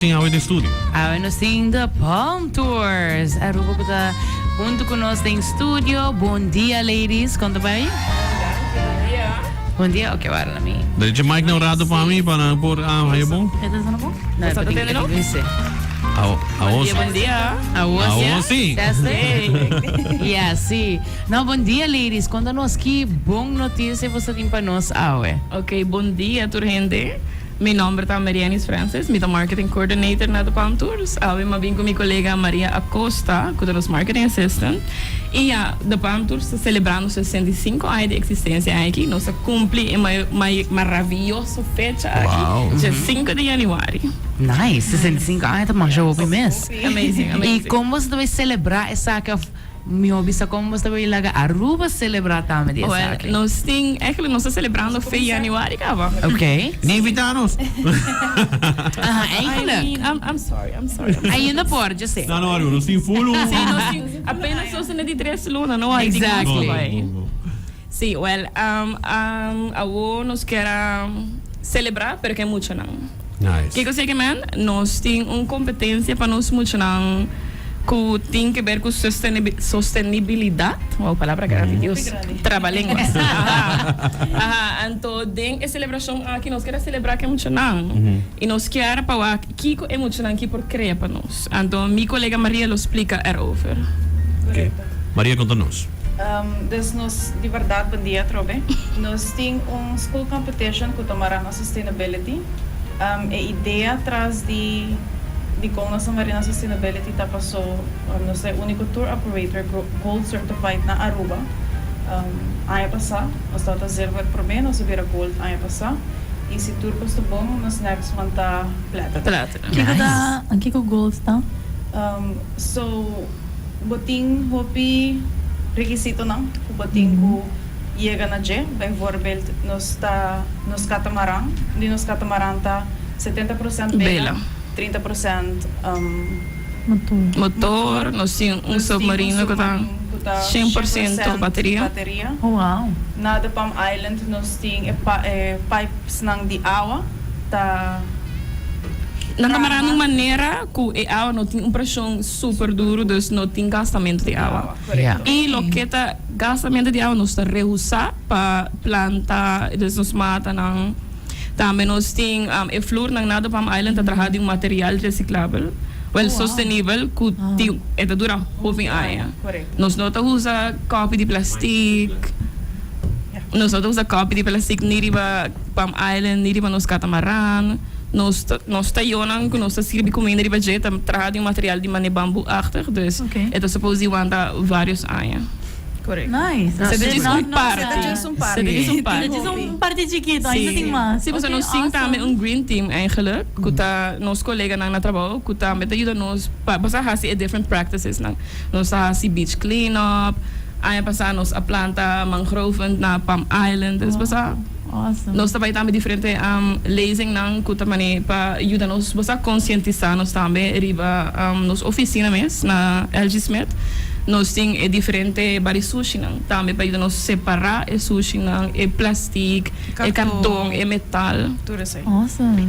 Tin awe den studio? Awe nos tin The Palm Tours. Aruba ku ta huntu ku nos den studio. Bon dia ladies, kon ta bai? Bon dia, ok wara na mi. Derecha mic na un rato pa mi pa nan por ah, haya bon. E ta sona bon? No, Bo sa ta tende no? Awo, awo Bon dia, bon dia. Awo Awo sí. sí. Testing. Yeah, sí. No, bon dia ladies. Konta nos ki bon notisia boso tin pa nos awe. Ok, bon dia tur hende. Mi nomber ta Marianis Francis, mi ta Marketing Coordinator na De Palm Tours. Awe mi a bin cu mi colega Maria Acosta, cu ta nos Marketing Assistant. Y ya, De Palm Tours ta celebrando 65 aña di existencia aki. Nos a cumpli e maravilloso fecha aki, dje 5 di januari. Nice, 65 aña ta masha hopi mes. Amazing, amazing. Y con boso ta bay celebra esaki of Mi hopi sa kon bos ta bay laga Aruba celebra tambe di esaki. Well, nos tin, eigenlijk nos ta celebrando fe januari caba. Ok. Ni invita nos. Aha, eigenlijk. I mean, I'm, I'm sorry, I'm sorry. I'm sorry. Ainda por, yo sé. No, no, Aruba, nos tin full un. Sí, nos tin, apenas nos tin di tres luna, no hay Exactly. Bon, bon, bon. Sí, well, um, um, awo nos kier a celebra, pero ke muchanan. Nice. Kiko seki men? Nos tin un competencia pa nos muchanan cu tin ke ber cu sostenibilidad. Wow, palabra grandi, Dios. Trabalenguas. Aha. Aha, anto den e celebracion aki nos kier a celebra ke muchanan. Y nos kier pa wak kiko e muchanan ki por crea pa nos. Anto mi colega Maria lo splica erover. Ok. Maria conta nos. Dus nos di berdad bon dia atrobe. Nos tin un school competition cu ta mara na sustainability. E idea tras di dicon nos ta mara na sustainability ta paso nos ta e unico tour operator gold certified na Aruba. Aña pasa nos tabata zilver prome, nos a bira gold aña pasa y si tur cos ta bon nos next one ta platinum. Platinum. Kico ta, kico gold ta? So. Bo tin hopi rekisitonan ku bo tin ku yega na dje. Bijvoorbeeld, nos ta nos katamaran, di nos katamaran ta 70% bela, 30% Motor. Motor, nos tin un submarino ku ta 100% bateria. Oh wow. Na De Palm Island nos tin e pipesnan di awa ta. Nan ta mará na un manera ku e awa no tin un preshon super duru, dus no tin gastamentu di awa. I loke ta gastamentu di awa nos ta rehusá pa planta, dus nos matanan. Tambe nos tin e flurnan na De Palm Island ta traha di un material resiklabel, wèl sostenibel, ku tin e ta dura hopi aña. Nos no ta usa kòpi di plastik, nos no ta usa kòpi di plastik ni riba Palm Island ni riba nos katamaran. Nos ta nos tayonan ku nos ta sirbi kuminda riba dje ta traha di un material di mane bambu-achtig, dus e ta suppose di wanta varios aña. Correcto. Nice. Se ta djis un parti. Se ta djis un parti. Se ta djis un parti. Se ta djis un parti chikito, ainda tin mas. Sí, pasobra nos tin tambe un green team eigenlijk, ku ta nos koleganan na trabou ku tambe ta yuda nos pa nos a hasi e different practicesnan. Nos ta hasi beach clean up, aña pasá nos a planta mangroven na Palm Island, dus basa. Nos ta bai tambe diferente lezingnan ku ta mane pa yuda nos bo sa konsientisá nos tambe riba nos ofisina mes na LG Smith. Nos tin e diferente bari sushinan tambe pa yuda nos separá e sushinan, e plastik, e karton, e metal.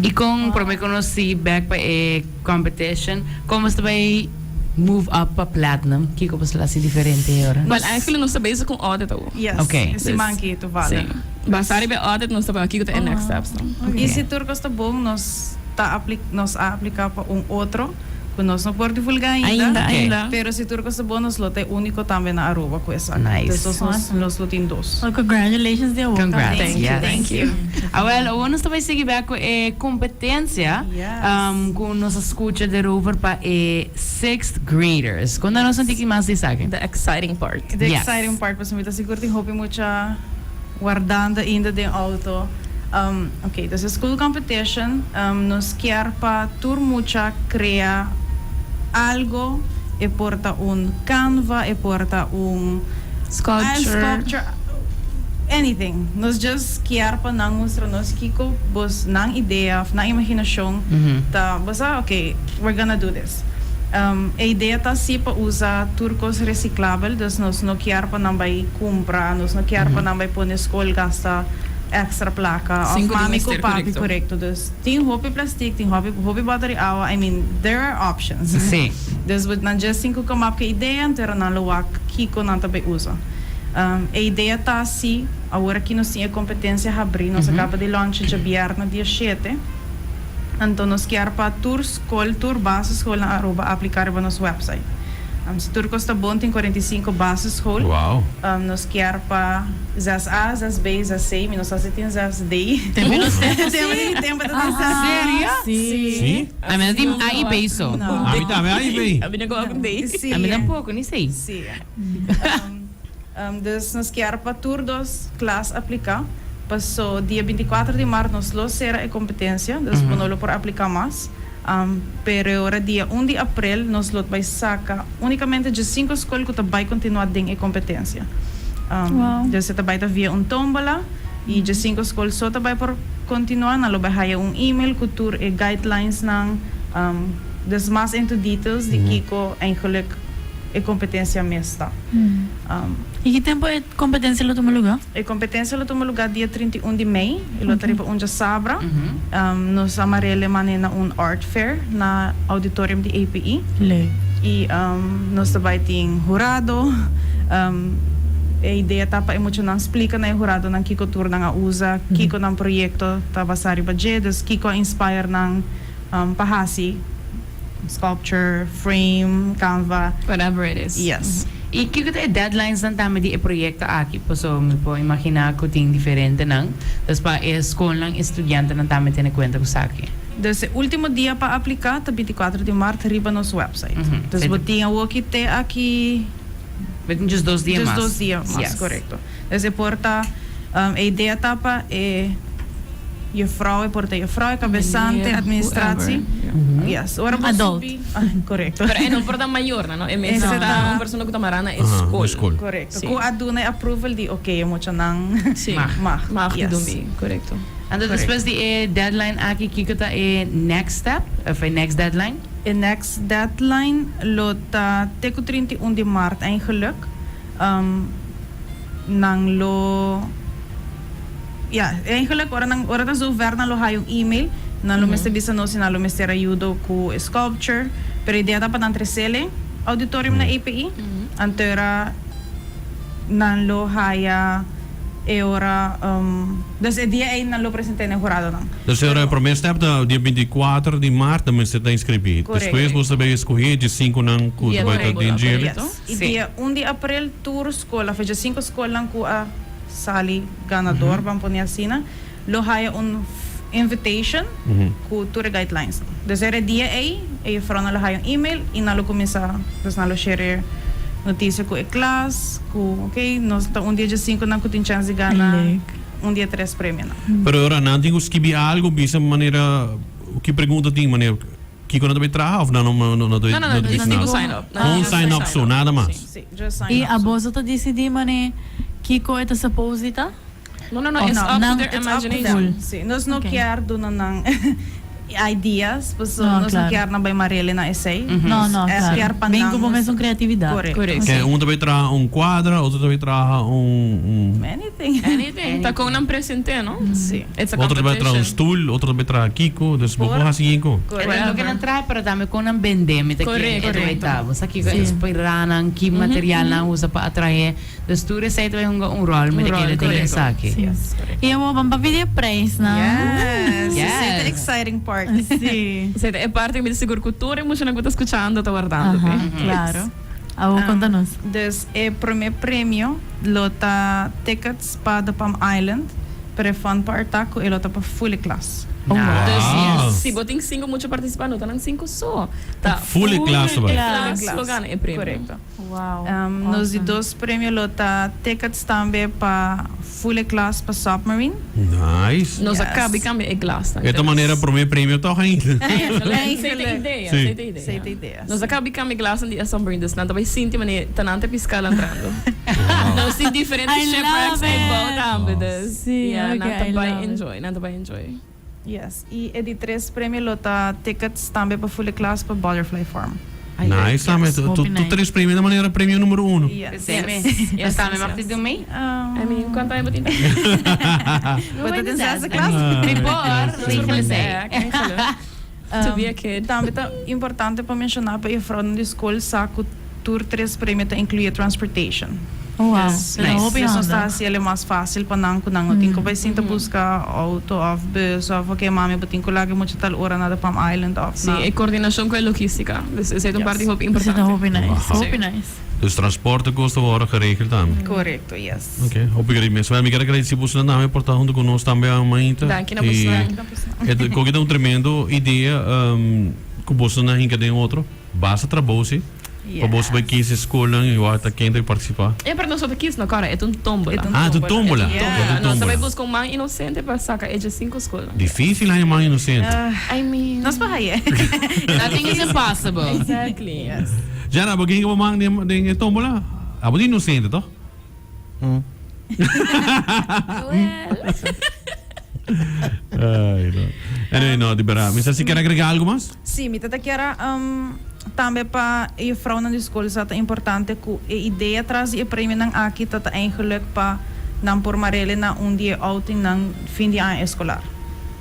I kon promé ku nos sigui bèk pa e competition, kon boso ta bai move up pa platinum? Kiko boso lo hasi diferente e ora? Well, eigenlijk nos ta bezig ku un audit awor. Yes, Ok. e siman aki toevallig. Sí. Basá riba e audit nos ta wak kiko ta e next steps nan. I si tur kos ta bon nos ta apli nos a apliká pa un otro ku nos no por divulgá ainda. Ainda, ainda. Pero si tur kos ta bon nos lo ta e úniko tambe na Aruba ku esaki. Nice. Entonces nos nos lo tin dos. Well, congratulations di awor. Congrats, Thank you, yes. thank you. Awel, awor nos ta bai sigui bek ku e competencia Yes. ku nos a skucha derover pa e sixth graders. Konta nos un tiki mas di esaki. The exciting part. The Yes. exciting part pasobra mi ta sigur tin hopi mucha wardando ainda den auto. Ok, dus e school competition nos kier pa tur mucha crea algo, e por ta un canva, e por ta un Sculpture. sculpture, anything. Nos just kier pa nan mustra nos kico bos nan idea of nan imaginacion ta, bo sa, ok, we're gonna do this. E idea ta si pa usa tur cos reciclabel, dus nos no kier pa nan bay cumpra, nos no kier pa nan bay pone school gasta. extra placa of Sin cu tin mami cu mester, papi, correcto. Correcto. Dus tin hopi plastic, tin hopi hopi boter di awa, I mean, there are options. Dus bo nan just tin cu come up cu e idea, pero nan lo wak kico nan ta bay usa. E idea ta si, awor aki nos tin e competencia habri, nos a caba di launch djabièrnè dia shete, anto nos kier pa tur scol, tur basisschool na Aruba aplica riba nos website. Si tur cos ta bon tin 45 basisschool. Nos kier pa zes A, zes B, zes C, mi no sa si tin zes D. Tempo nos tempo si. Tempo ta tin zes D. Serio? Si. Si? Ami no tin A y B so. No. Ami tambe A y B. Ami no kono D. Si. Ami tampoco, ni C. Si. Dus nos kier pa tur dos klas aplica. Paso dia 24 di maart nos lo cera e competencia, dus bo no lo por aplica mas. Pero e ora dia 1 di april nos lo bay saca unicamente dje cinco scol cu ta bay continua den e competencia. Dus e ta bay ta via un tombola y dje cinco scol so ta bay por continua. Nan lo bay haya un email cu tur e guidelines nan, dus mas into details di kico eigenlijk e competencia mes ta. Y ki tempo e competencia lo tuma luga? E competencia lo tuma luga dia 31 di mei, e lo ta riba un djasabra. Nos a marele mane na un art fair na auditorium di APE. Leuk. Y nos ta bay tin hurado. E idea ta pa e muchanan splica na e huradonan kico tur nan a usa, kico nan proyecto ta basa riba dje, dus kico a inspire nan pa haci sculpture, frame, canva. Whatever it is. Yes. Y kico ta e deadlines nan tambe di e proyecto aki? Paso mi por imagina cu tin diferentenan. Dus pa e scolnan e studiantenan tambe tene cuenta cu esaki. Dus e ultimo dia pa aplica ta 24 di maart riba nos website. Dus bo tin awoki te aki. Bo tin just dos dia Just mas. dos dia mas, Yes. Corecto. Dus e por ta, e idea ta pa e juffrouw, e por ta juffrouw, e cabesante, Meneer, administratie. whoever, Yes. Ora bo Adult. subi, ah, corecto. Pero e no por ta mayornan, no? E mester Ese ta ta un persona cu ta mara na e Aha, scol. na scol. Corecto. Si. Cu a duna e approval di ok, e muchanan Si. Mag. Mag. Mag di Yes. dun bi, corecto. Anto despues di e deadline aki, kico ta e next step of e next deadline? E next deadline lo ta te cu 31 di maart eigenlijk. Nan lo, ya, eigenlijk ora nan, ora ta zover nan lo haya un email, nan lo mester bisa nos si nan lo mester ayudo cu e sculpture, pero idea ta pa nan trecele auditorium na APE, anto era nan lo haya e ora, dus e dia ey nan lo presenta na e huradonan. Dus e ora e prome step ta dia 24 di maart nan mester ta inscribi. Correcto. Despues bo ta bay escoge di cinconan cu ta bay ta den djele. Yes. Y dia 1 di april tur scol, of e cinco scolnan cu a sali ganador, ban pone asina, lo haya un invitation cu tur e guidelines. Dus era e dia ey, e juffrouwnan lo haya un email y nan lo cuminsa, dus nan lo share noticia cu e klas, cu ok, nos ta un di e dje-cinconan cu tin chance di gana un di e tres premionan. Pero ora nan tin cu skibi algo, bisa manera, ki pregunta tin, manera Kiko nan ta bay traha of nan no no ta No, no, no, bisa nan tin nada? ku sign up. Gewoon Nan sign up so, nada mas. Sí, just sign I up so. aboso ta disidí mane kiko e ta suppose di ta? No, no, no, Of it's no? up to Nan- their It's up to imagination. them. Sí, nos no Ok. kier duna nan ideas, paso No, nos no claro. kier nan bay marele na esey. No, no, Es claro. kier pa Bin nan ku bo mesun creatividad. Correcto. Correcto. Ke un ta bay traha un cuadra, otro ta bay traha un un Anything. Anything. Ta con nan presente, no? Sí. It's a otro ta bay traha un competition. stoel, otro ta bay traha kiko, dus bo Por- por haci kiko. Correcto. E loke nan traha pero tambe kon nan bende mi ta kere Correcto. e ta bay ta. Bo sa kiko inspira nan, ki material nan usa pa atrae. Dus tur esei ta bay hunga un rol mi ta Un rol, kere den correcto. esaki. Sí. I awor ban papia di e prijsnan. Yes. Yes. Esei ta exciting part. Sí. Esei ta e parti ku mi ta sigur ku tur e muchanan ku ta skuchando ta wardando. Aha, claro. Awor konta nos. Dus e prome premio lo ta tickets pa The Palm Island, pero e fun part ta ku e lo ta pa full e klas. Nice. Dus Wow. si bo tin sinku mucha partisipá no ta nan sinku so. Ta Full e klas bai. klas lo gana e premio. Korekto. Wow. Nos di dos premio lo ta tickets tambe pa full e klas pa Submarine. Nice. Nos a Yes. caba y cambia e glas nan. E ta manera prome premio toch ainda. Eigenlijk, Sei ta idea, Sí. sei ta idea. Sei ta idea, Nos sí. a caba y cambia e glas nan di e Submarine, dus nan ta bay sinti manera ta nan ta pisca entrando. Nos tin diferente I shipwrecks love e it. boat tambe, dus Sí, yeah, nan okay, ta I bay love it. enjoy, nan ta bay enjoy. Yes, y e di tres premio lo ta tickets tambe pa full e klas pa Butterfly Farm. Nice tambe. Yes, hopi Tu nice. tres premio na manera premio numero uno. Yes. Yes. Yes. Yes, tambe mag di mei. I mean, cuanto aña bo tin? Bo ta den zesde klas? Mi por, regelen zij. To be a kid. Tambe ta importante pa menciona pa juffrouwnan di school sa cu tur tres premio ta inclui transportation. Oh wow. Yes. Nice. Hopi Dus nos ta handig. haci ele mas facil pa nan cu nan no tin cu bay sinta busca auto of bus of ok mami bo tin cu laga mucha tal ora na de Palm Island of Sí, na. e coordinacion cu e logistica. Dus esey ta un Yes. parti hopi Esey ta importante. hopi nice. Wow. Hopi nice. Dus transporte koos ta worde geregeld tambe. Correcto, yes. Ok, hopi great mes. Wel, mi kier a gradeci bosonan tambe por ta hunto cu nos tambe awe mainta. Danki na Y bosonan. e ta koki ta un tremendo idea um, cu bosonan hinca den otro. Basta trabou si. Pa boso bai kies e skolnan y wak ta ken ta participa. E pero nos no ta kies no, kòrda, e ta un tómbola. E ta un Ah, e ta un tómbola. Yes. E ta un Nos ta bai tómbola. buska un man inocente pa saka e dje skolnan. Difícil haña man inocente. I mean. Nos por haye. Nothing is impossible. Exactly. Yes. Jana, bo ken bo man den, den e tómbola? Abo ta inocente, toch? Well. Ay, no. Anyway, no, di berdad. Mi sa si kier agrega algo mas? Sí, mi tata kier a um, tambe pa e juffrouwnan di school sa ta importante cu e idea tras di e premionan aki ta ta eigenlijk pa nan por marele na un di e outingnan fin di aña escolar.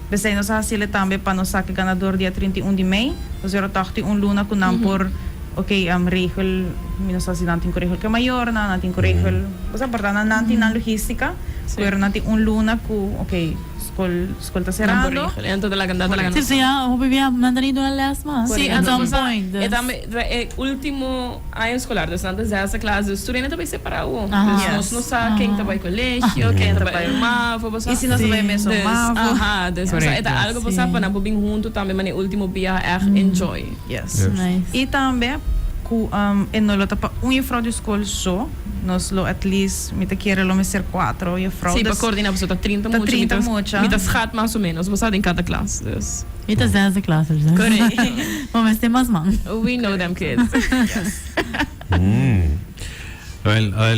P'esei nos a haciele tambe pa nos saca ganador dia 31 di mei, pasobra toch tin un luna cu nan por ok um, regel, mi no sa si nan tin cu regel cu e mayornan, nan tin cu regel, osea por ta nan nan tin nan logistica, pero nan tin un luna cu ok, school, school ta Nan por cerrando. regel. Anto ta laga nan ta laga Sí, nos. sí, ya, hopi bia nan ta ni duna les mas. Sí, At anto some bosa, point. e Dus. tambe ta e ultimo aña escolar, dus nan ta zesde klas, dus tur hende ta bay separa awo. Aha. Dus Yes. nos no sa ken ta bay colegio, ken ta bay mavo, bosa. Y si nos ta bay mesun Dus, mavo. aha, dus bosa, e ta Correcto. algo bosa Sí. pa nan por bin hunto tambe manera ultimo bia echt enjoy. Yes. Yes. Nice. Y tambe cu um, e no lo ta pa un juffrouw di school so, nos lo at least, mi ta kere lo mester cuatro juffrouw. Sí, pa Dus coordina pasobra ta 30 Ta mucha, mi 30 ta mucha. mi ta schat mas o menos, bosa den cada klas, dus. Mi ta zesde klas dus. Correcto. Bo mester mas man. We know them kids. Mm. Wel, wel.